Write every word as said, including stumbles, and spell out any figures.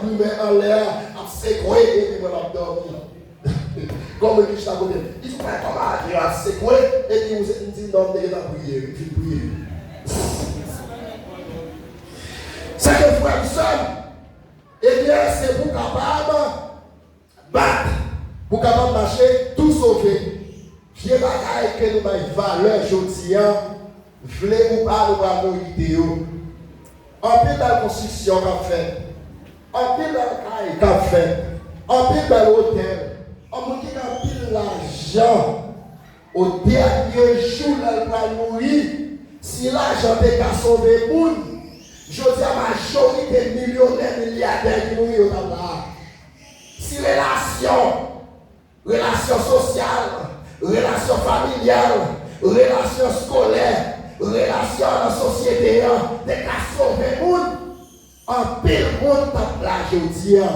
Limen anlè a, ap sekwe, epi mwen m ap dòmi. Kòm mwen ki chita kote m. Li di, "Wè kòman aje yo ap sekwe?" Epi m di, "Non, m te gentan priye, m fin priye." Sè ke frè m, sè m, ebyen, se pou kapab bat, pou kapab mache tou sove. Vye bagay ke nou bay valè jodi a, vle ou pa, nou pral mouri de yo. Anpil bèl konstriksyon k ap fèt. Anpil bèl kay k ap fèt. Anpil bèl otèl. Yon moun ki gen anpil lajan. O dènye jou, lè l pral mouri, si lajan te ka sove moun, jodi a majorite milyonè, milyadè ki mouri yo t ap la. Si relasyon, relasyon sosyal, relasyon familyal, relasyon eskolè, relasyon nan sosyete an te ka sove moun, anpil moun t ap la jodi a.